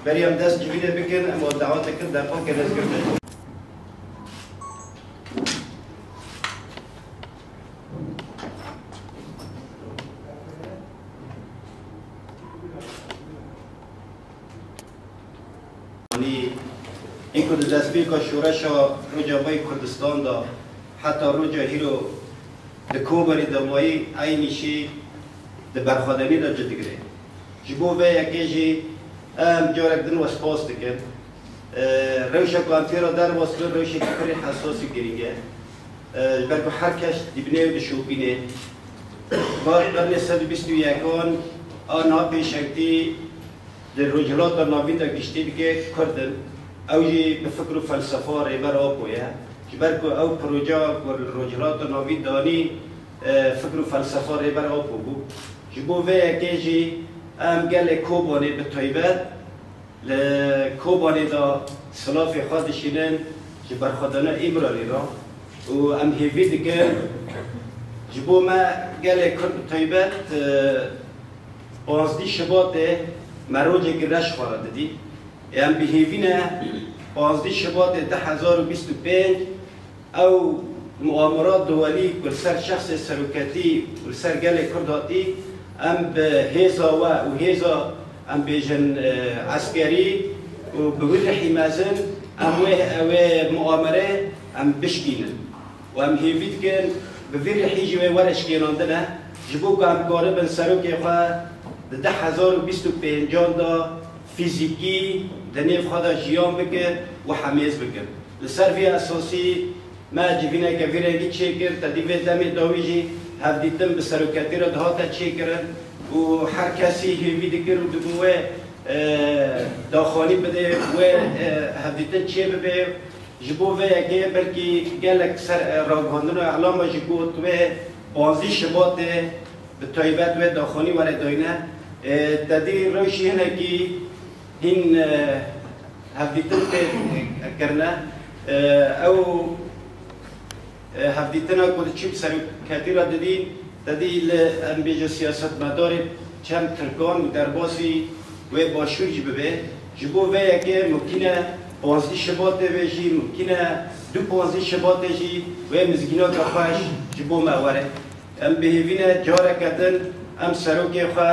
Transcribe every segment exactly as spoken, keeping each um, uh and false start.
Berî em dest civînê bikin, em dawetekir derfan ke destgirtin. Yanî, ê ku di destpêka şoreşa Rojavayê Kurdistan de heta roja hîro di Kobanê de mayî, eynî jî di berxwedanî de cih digire. Ji bo vê yekê jî em carek din we spas dikin. E, rewşa ku em tê re derbas bin, rewşekî pirî hesas û girîng e. E, ji ber ku her kes dibîne û dişopîne. Bar qarnê sed û bîst û yekan a niha pêşengtî di Rojhilata Navîn de giştî dike Kurd in. Ew jî bi fikr û felsefa Rêber Apo ye. Ji ber ku ew projeya ku li Rojhilata Navîn danî, e, fikr û felsefa Rêber Apo bû. Ji bo vê yekê jî em gelê Kobanê bi taybet li Kobanê de silafê xwe dişînin ji berxwedana Îmralî re û em hêvî dikin ji bo me gelê Kurd bi taybet, e, panzdî Şibatê me rojekî reş xwe re didî. Em bi hêvî ne panzdî Şibatê du hezar û bîst û pênc ew muamera duwelî ku li ser şexsê seroketî û li ser gelê Kurd hatî, em bi hêza we û hêza, em bêjin, e, eskerî û bi wî rihî mezin em wê, wê muamerê em bişkînin. Û em hêvî dikin bi vî rihî jî wê were şikênandine, ji bo ku em karibin serokê xwe di du hezar û bîst û pêncan de fîzîkî di nêv xwe de jiyan bikin û hemêz bikin. Li ser vî esasî me civîneke vî rengî çêkir, tedî vê demê dawî jî hevdîtin bi seroketî re dihate çêkirin û her kesî hêvî dikir û dibû wê, e, daxuyanî bide, wê, e, hevdîtin çêbibe. Ji bo vê yekê belkî gelek ser, e, ragihandina îlama jî got wê panzdî Şibatê bi taybet wê daxuyanî were dayîne. E, tedî rewşî hinekî hîn, e, hevdîtin tê kirine. E, ew, e, hevdîtina ku diçû bi seroketî re didî, tedî li, em bêje, siyasetmedarê çend Tirkan û derbasî wê başûr jî bibe. Ji bo vê yekê mimkîn e panzdî Şibatê be jî, mimkîn e du panzdî Şibatê jî wê mizgînaka xweş ji bo me were. Em bi hêvî ne careke din em serokê xwe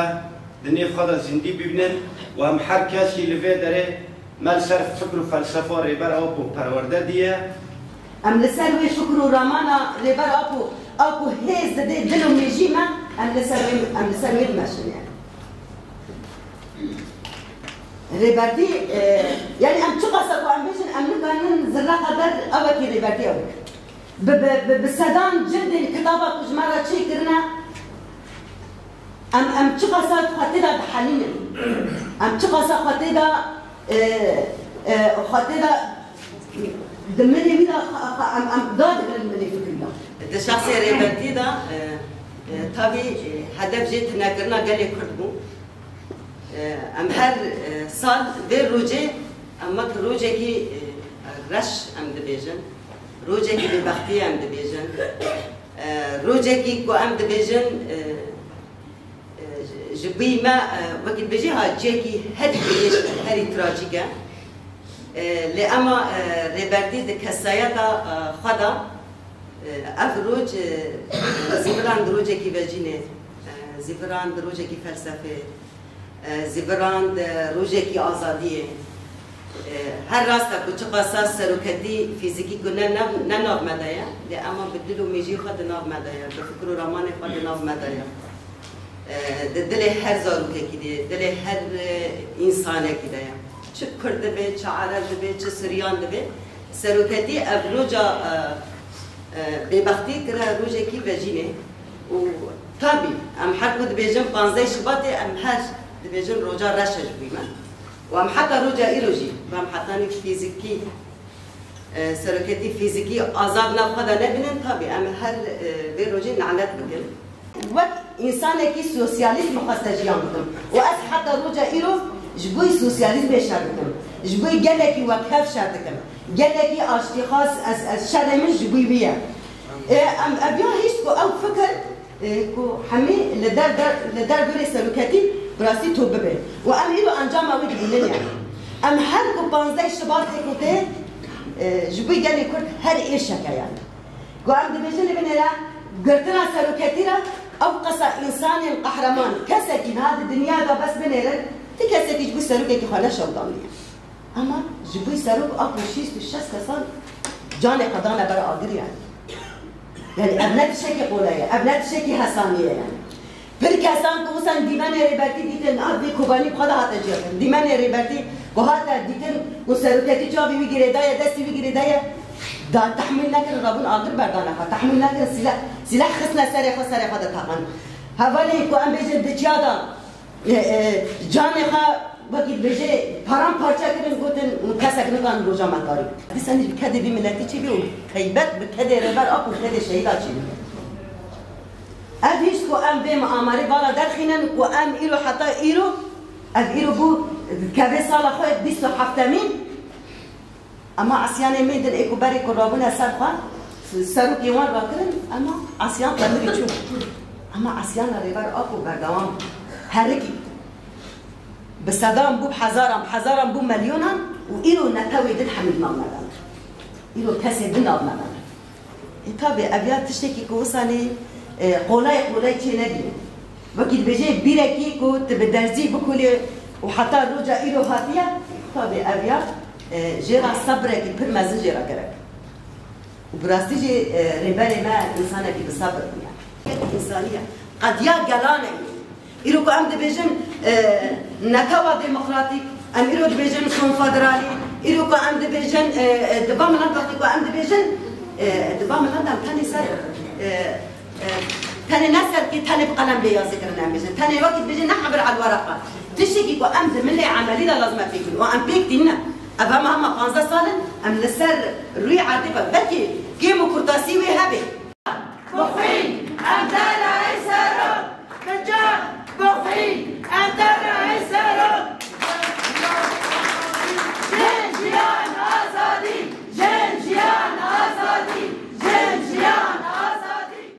di nêv xwe de zîndî bibînin û em her kes jî li vê derê me li ser fikr û felsefa Rêber Apo perwerde diye. Em li ser wê fikr û ramana Rêber Apo, a ku hêz dide dil û mêjî me, em li ser wê, em li ser wê dimeşin yani. Rêbertî, e, yani em çiqasa ku em bêjin, em nikarin zirreqa ber avekî Rêbertî ew bikin. Bi, bi, bi, bi sedan cildên kitaba ku ji me re çêkirine, em, em çiqasa xwe tê de dihelînin. Em çiqasa xwe tê de, e, e, xwe tê de di milê wî de xwe, xwe, em, em dadigirin milê fikrî de. Di şexsê Rêbertî de, e, e, tabî, e, hedef jê tunekirina gelê Kurd bû. E, em her, e, sal vê rojê em wek rojekî, e, reş em dibêjin, rojekî bêbextiyê em dibêjin, e, rojekî ku em dibêjin, e, e, ji, ji bo me, e, wekî dibêjî ha cihekî herî dirêj, herî trajîk e. E, lê ema, e, Rêbertî di kesayeta, e, xwe de, e, ev roj, e, ziviran di rojekî vejînê, e, ziviran di rojekî felsefê, e, ziviran di rojekî azadiyê. E, her rast e ku çiqasa seroketî fîzîkî ku ne, ne, ne nav me de ye, lê ema bi dil û mêjî xwe di nav me de ye, bi fikr û ramanê xwe di nav me de ye. E, di dilê her zarokekî de ye, dilê her, e, însanekî de ye. Çi Kurd dibe, çi Ereb dibe, çi Suryan dibe, seroketî ev roja, e, e, bêbextî kire rojekî vejînê. Û tabî, em her ku dibêjin panzdeh Şibatê, em her dibêjin roja reş e ji bo me. Û em heta roja îro jî, ku em hetanî fîzîkî, e, seroketî fîzîkî azad nav xwe de nebînin, tabî em her, e, vê rojê nalet bikin. Wek însanekî sosyalîst min xweste jiyan bikim. Û ez heta roja îro ji bo sosyalîzmê şer dikim. Ji bo gelekî wekhev şer dikim. Gelekî aştîxwaz, ez, ez şerê min ji bo wî ye. E, em, ev ya hîşt ku ew fikir, e, ku hemî li der, der, li derdorê seroketî bi rastî top bibe. Û em îro encama wê dibînin yani. Em her ku panzdeh Şibatê ku tê, e, ji bo gelê Kurd her êşek e yani. Ku em dibêjin li binêre girtina seroketî re ew qesa însanên qehreman, kesekî niha di dinya de bes binêrin, ti kesekî ji bo serokekî xwe neşewitaniye. Ama ji bo serok a ku şêst û şeş kesan canê xwe dane ber agir yani. Yani ev ne tiştekî qolay e, ev ne tiştekî hesanî ye yani. Pir kesan ku wisa dîmenê Rêbertî dîtin, a vê Kobanî bi xwe de hate cêxin. Dîmenê Rêbertî ku hate dîtin ku seroketî çavê wî girêdaye, destê wî girêdaye, da tehmîl nekirin, rabûn agir berdane xwe, tehmîl nekirin, sîleh, sîleh xistine serê xwe, serê xwe de teqan. Hevalê ku em bêjin di çiya de, e, e, canê xwe wekî dibêje paramparça kirin, gotin kesek nikan roja me tarî. Dîsa bi kedê vî miletî çêbî û taybet bi kedê Rêber Apo, kedê şehîda çêbî. Ev hîst ku em vê amarê vala derxînin ku em îro heta îro, ev îro bû kevê sala xwe bîst û heftemîn. Ema asiyanê me din ê ku berê ku rabûne ser xwe, serokê wan rakirin, ema asiyan temirî çû. Ema asiyana Rêber Apo berdewam bû. Herikî. Bi sedan bû, bi hezaran, bi hezaran bû, milyonan û îro netewê din hemî nav nedane. Îro kesê din nav nedane. E, tabi, ev ya tiştekî ku wisanê, e, qolay qolay çê nebîne. Wekî dibêje bîrekî ku tu bi derzî bikulê û heta roja îro hatiye, tabi, ev ya, e, jê re sebrekî pir mezin jê re gerek. Û bi rastî jî, e, rêberê me însanekî bi sebir bûye. Însanî ye. Qediya gelan e. Îro ku em dibêjin, e, netewa demokratîk, em îro dibêjin konfederalî, îro ku em dibêjin, e, e, di van milet wextê ku em dibêjin, e, di van milet em tenê ser, e, e, tenê ne serkê, tenê bi qelem bê yazî kirin em bêjin. Tenê wekî dibêjin ne hebir el wereqa. Tiştekî ku em di milê emelî de lazim e pêk bin û em pêk tînin. Ev hema hema panzdeh sal in, em li ser rûyê erdê ve belkî